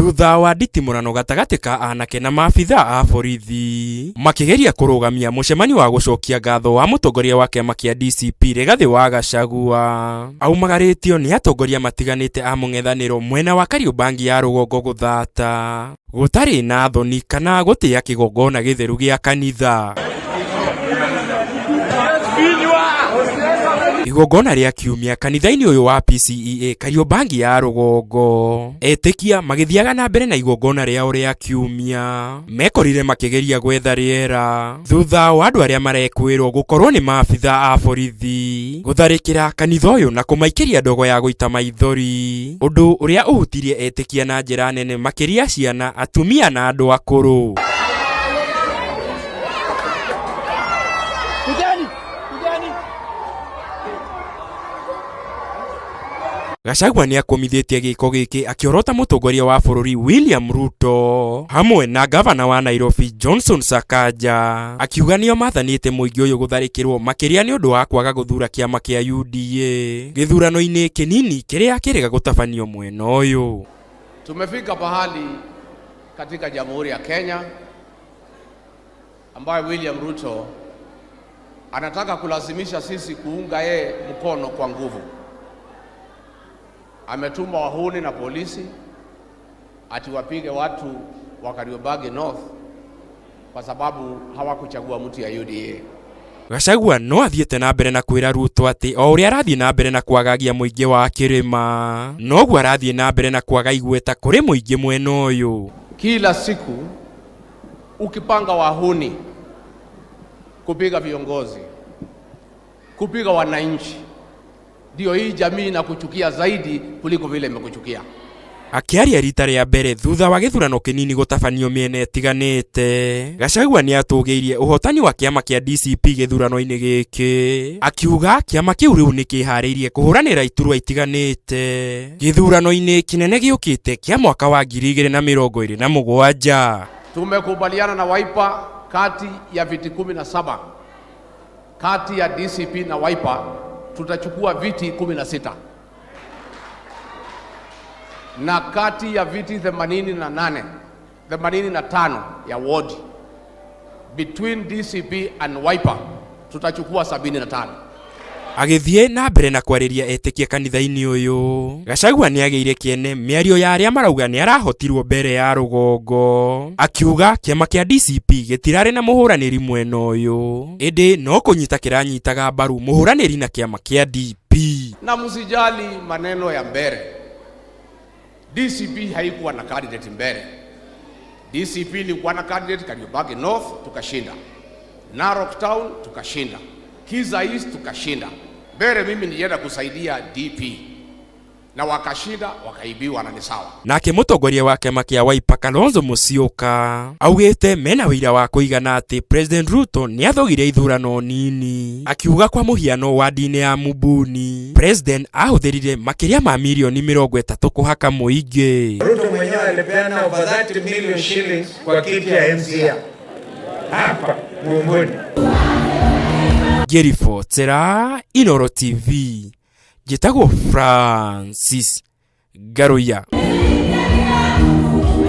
Thutha wa nditimũrano gatagatĩ ka anake na maabithaa a borithi makĩgeria kũrũgamia mũcemanio wa gũcokia ngatho wa mũtongoria wa kĩama kĩa DCP Rigathĩ wa Gachagua aumagarĩtio nĩ atongoria matiganĩte a mũng'ethanĩro mwena wa Kariobangi ya rũgongo gũthata gũtarĩ na thoni kana gũtĩa kĩgongona gĩtheru gĩa kanitha. Igongona rĩa kiumia kanitha-inĩ ũyũ wa PCEA Kariobangi ya rũgongo, etĩkia magĩthiaga na mbere na igongona rĩao rĩa kiumia mekorire makĩgeria gwetha rĩera thutha wa andũ arĩa marekwĩrwo gũkorwo nĩ maabitha a borithi gũtharĩkĩra kanitha ũyũ na kũmaikĩria ndogo ya gũita maithori, ũndũ ũrĩa ũhutirie etĩkia na njĩra nene makĩria ciana, atumia na andũ akũrũ. Gachagua nĩ akũmithĩtie gĩko gĩkĩ akĩorota mũtongoria wa bũrũri William Ruto hamwe na gavana wa Nairobi Johnson Sakaja akiuga nĩo mathanĩte mũingĩ ũyũ gũtharĩkĩrwo makĩria nĩ ũndũ wa kwaga gũthura kĩama kĩa UDA gĩthurano-inĩ kĩnini kĩrĩa kĩrĩga gũtabanio mwena ũyũ. Tumefika pahali katika Jamhuri ya Kenya ambayo William Ruto anataka kulazimisha sisi kuunga yeye mkono kwa nguvu. Ametuma wahuni na polisi ati wapige watu wa Kariobangi North kwa sababu hawakuchagua mtu ya UDA. Gachagua no athiĩte na mbere na kwĩra Ruto atĩ o ũrĩa arathiĩ na mbere na kwagagia mũingĩ wa kĩrĩma noguo arathiĩ na mbere na kwaga igweta kũrĩ mũingĩ mwena ũyũ. Kila siku ukipanga wahuni kupiga viongozi, kupiga wananchi, ndio hii jamii inakuchukia zaidi kuliko vile imekuchukia. Akĩaria rita rĩa mbere thutha wa gĩthurano kĩnini gũtabanio mĩena ĩtiganĩte, Gachagua nĩ atũgĩirie ũhotani wa kĩama kĩa DCP gĩthurano-inĩ gĩkĩ, akiuga kĩama kĩu rĩu nĩ kĩharĩirie kũhũranĩra iturwa itiganĩte gĩthurano-inĩ kĩnene gĩũkĩte kĩa mwaka wa 2027. Tumekubaliana na Wiper kati ya viti 17, kati ya DCP na Wiper tutachukua viti 16 na kati ya viti 88 85 ya ward between DCP and Wiper tutachukua 75. Agĩthiĩ na mbere na kwarĩria etĩkia kanitha-inĩ ũyũ, Gachagua nĩ agĩire kĩene mĩario ya arĩa marauga nĩ arahotirwo mbere ya rũgongo, akiuga kĩama kĩa DCP gĩtirarĩ na mũhũranĩri mwena ũyũ, ĩndĩ no kũnyita kĩranyitaga mbaru mũhũranĩri na kĩama kĩa DP. Na msijali maneno ya mbele. DCP haikuwa na candidate mbele. DCP ilikuwa na candidate Kariobangi North tukashinda, Narok Town tukashinda, Kiza East tukashinda. Mbele mimi nilienda kusaidia DP na wakashinda, wakaibiwa na ni sawa. Nake mũtongoria wa kĩama kĩa Wiper Kalonzo Musyoka augĩte mena ũira wa kũigana atĩ President Ruto nĩ athogire ithurano nini, akiuga kwa mũhiano wadi-inĩ ya Mubuni President ahũthĩrire makĩria ma mirioni 30 kũhaka mũingĩ. Ruto mwenyewe alipeana over 30 million shillings kwa kiti ya MCA hapa Mumbuni. Ngĩribotera Inooro TV, njĩtagwo Francis Ngaruiya.